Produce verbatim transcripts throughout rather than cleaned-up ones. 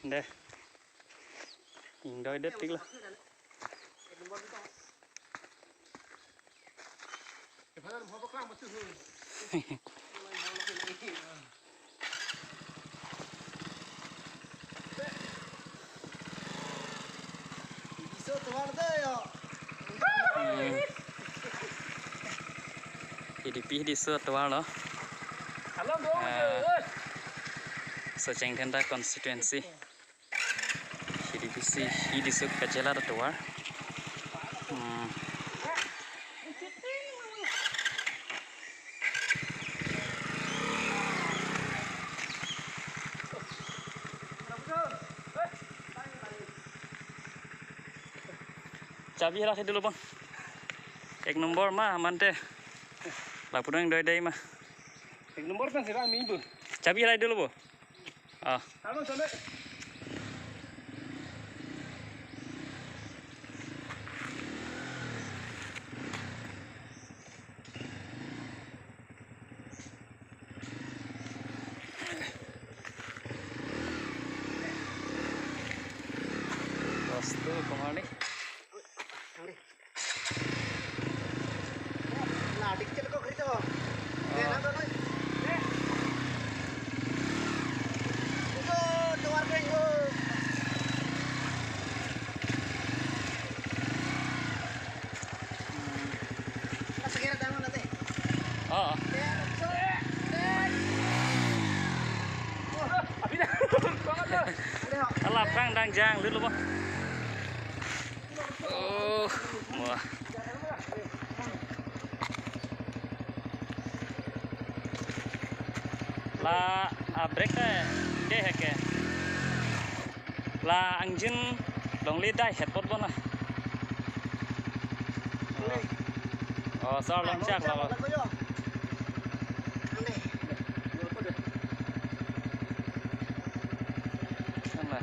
Deh. Ingdoi det tik lo. Hidipi Hidiso atovar lo. Ah, Socheng Dhenta constituency. Hidipi si Hidiso kachelar atovar. Hmm. Chabi halahai dolo bang. Ek nombor ma mante. Lapu dong doi doi ma. Ek nombor kan sira mi bu. Chabi halahai dolo bo. Ah. Alo, chale. Bostu, kemana nih? Nah, dikit kok gitu. Eh, nang dono. Eh. Itu keluar deh, itu. Nah, segera tangan nanti. Oh. Eh, so, eh. Wah, api dah. Banget tuh. Ada, oh. Ala prang dang jang dulu, Bang. Oh, wah. La, ah, brake ta dei heke. La engine longle dai het pot bona. Oh, sar longchak lo. Sana.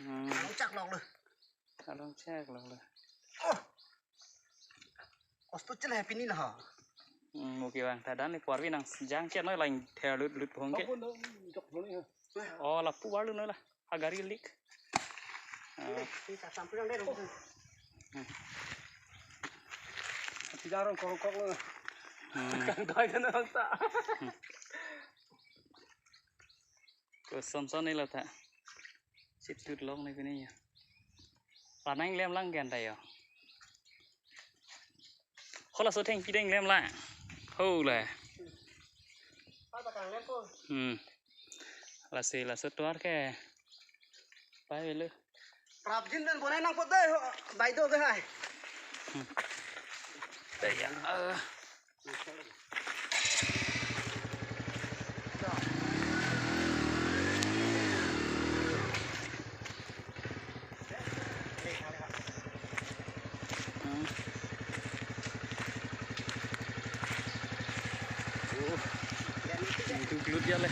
Hmm. Longchak lo. Along chek lo lo. Oh. Ostu chele pini lo. Hmm, oke bang, thadan ni puarvi nang jang chet noi lain ther lut lut phong ke. Bang pun dong, jok dong ni, ha. Oh, lapu balu noi la. Agari lik. Ah. Ini, ini tak sampai yang dia dong. Hmm. Tidak rong kong kong lo. Hmm. Kang doi kan orang tak. Hmm. Koson son ni lo ta. Chit tut long ni pini ya. Lanang lem lang gen ta yo. Hola so thengpi deng lem lang. Ho le. Hmm. Lasi laso tovar ke. Pai velo. Prapjin dan bonai nang pot dei, ho, bai do ke hai. Hmm. Dei ya. Eh. Hmm. Oh. Itu gelut ya le.